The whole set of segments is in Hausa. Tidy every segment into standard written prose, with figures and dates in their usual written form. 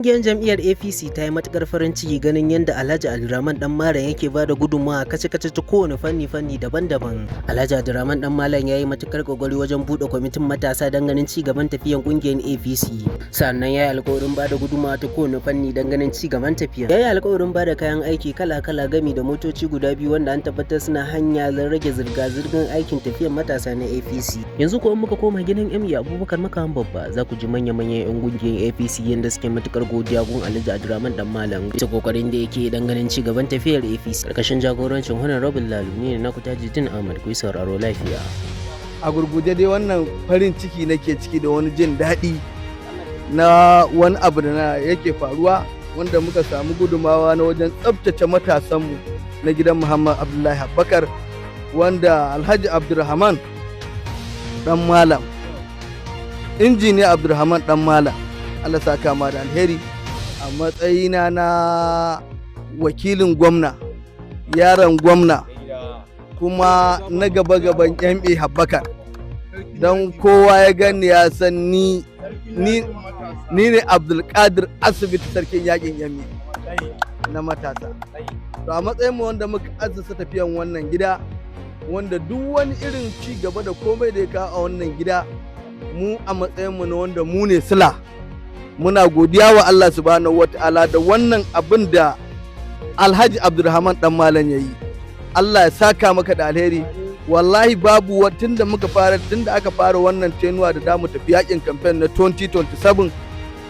Ƙungiyar jam'iyyar APC ta yi matuƙar farin ciki ganin yadda Alhaji Abdulrahman Dan Malam yake ba da gudunmawa kace-kace ta kowane fanni-fanni daban-daban. Alhaji Abdulrahman Dan Malam ya yi matuƙar ƙoƙari wajen buɗe kwamitin matasa don ganin ci gaban tafiyan ƙungiyar APC. Sannan ya yi alƙawarin ba da gudunmawa ta kowane fanni don ganin ci gaban tafiyan. Ya yi alƙawarin ba da kayan aiki kala-kala gami da motoci guda biyu wanda an tabbatar suna hanya don rage zirga-zirgar aikin tafiyan matasa na APC. Yanzu kuwa muka koma gidan MA Abubakar Makaman Babba, za ku ji manya-manyan 'yan ƙungiyar APC yadda suke matuƙar godiya gun Alhaji Abdulrahman Dan Malam bisa kokarin da yake dan ganin ci gaban tafiyar APC karkashin jagorancin Honorable Lalu. Ne na ku Tajuddin Ahmad, ku sauraro lafiya. A gurguje dai, wannan farin ciki nake ciki da wani jin daɗi na wani abu da na yake faruwa, wanda muka samu gudumawa na wajen tsabtace matasanmu na gidan Muhammad Abdullahi Abubakar, wanda Alhaji Abdulrahman Dan Malam, Injiniya Abdulrahman Dan Malam, Allah saka ma da alheri. A matsayina na wakilin gwamna, yaron gwamna, kuma na gaba-gaban MA Abubakar, don kowa ya gani ya san ni ni ne Abdulkadir Asibiti, sarkin yakin MA na matasa. To, a matsayin mu wanda muka azzasa tafiyan wannan gida, wanda duk wani irin ci gaba da komai da ya kawo a wannan gida, mu a matsayin mu na wanda mu ne sila, muna godiya wa Allah Subhanahu wata'ala da wannan abin da Alhaji Abdulrahman Dan Malam ya yi. Allah ya saka maka da alheri. Wallahi babu tun da muka fara, tun da aka fara wannan tenuwa da damu tafi yakin kamfen na 2027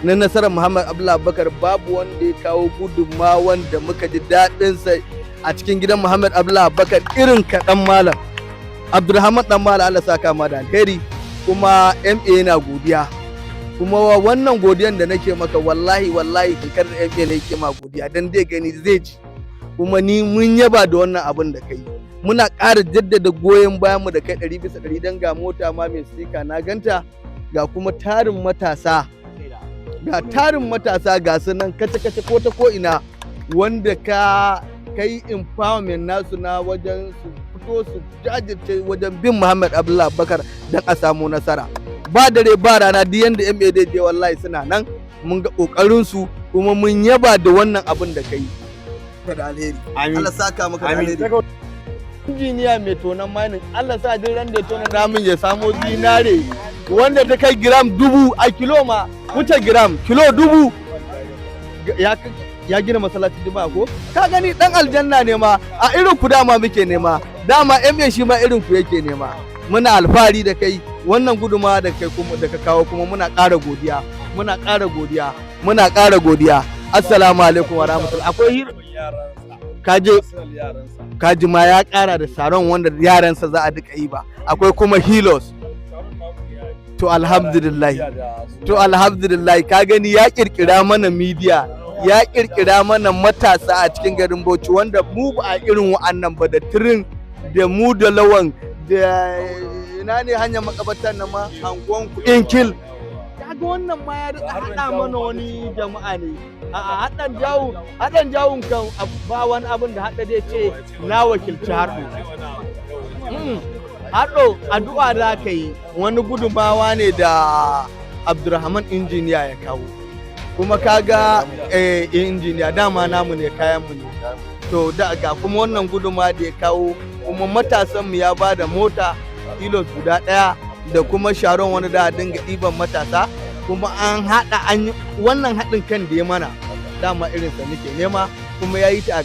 na nasarar Muhammad Abdullahi Abubakar, babu wanda ya kawo gudunmawa wanda muka ji daɗinsa a cikin gidan Muhammad Abdullahi Abubakar irin kaɗan malam Abdulrahman Dan Malam. Allah saka ma da alheri. Kuma MA yana godiya. Kuma wannan godiyan da nake maka, wallahi wallahi kankar da MA ne yake ma godiya, dan dai gani zai ji. Kuma ni mun yaba da wannan abin da kai, muna ƙara jaddada goyon bayan mu da kai 100%, don ga mota ma mai sika na ganta, ga kuma tarin matasa, ga tarin matasa, ga su nan kace-kace ko ta ko ina, wanda ka kai empowerment nasu na wajen su fito su jajirce wajen bin Muhammad Abdullahi Abubakar don a samu nasara. Ba dare ba rana, duk yanda MA je, wallahi suna nan. Mun ga kokarin su kuma mun yaba da wannan abin da kai da alheri. Allah saka maka da alheri. Injiniya mai tonon mining, Allah sa duk ran da ya tona ramin ya samo zinare wanda ta kai gram 1000 a kilo, ma wuce gram kilo 1000. Ya gina masallacin Juma'a, ko ka gani, dan aljanna ne ma. A irin ku dama muke nema, dama MA shi ma irin ku yake nema. Muna alfahari da kai, wannan guduma da kai kuma da ka kawo, kuma muna ƙara godiya, muna ƙara godiya, muna ƙara godiya. Assalamu alaikum wa rahmatullahi. Akwai kaje kaji ma ya ƙara da saron wanda yaransa za a duka yi ba. Akwai kuma Hilux. To, alhamdulillah, to alhamdulillah. Ka gani, ya kirkira mana media, ya kirkira mana matasa a cikin garin Bauchi, wanda mu ba a irin wa'annan ba, da tirin da mu da lawan da ina ne hanyar makabartar nan ma anguwan inkil. Kaga wannan ma ya rika haɗa mana wani jama'a ne a haɗan jawun, haɗan jawun kan ba wani abin da haɗa zai ce na wakilci haɗo. Haɗo addu'a da ka yi, wani gudumawa ne da Abdulrahman Injiniya ya kawo. Kuma kaga injiniya dama namu ne, kayan mu ne. To, da ga kuma wannan guduma da ya kawo, kuma matasan mu ya ba da mota Hilux guda ɗaya da kuma sharon wani da dinga ɗiban matasa. Kuma an haɗa, an yi wannan haɗin kan da ya mana, dama irinsa muke nema, kuma ya yi ta a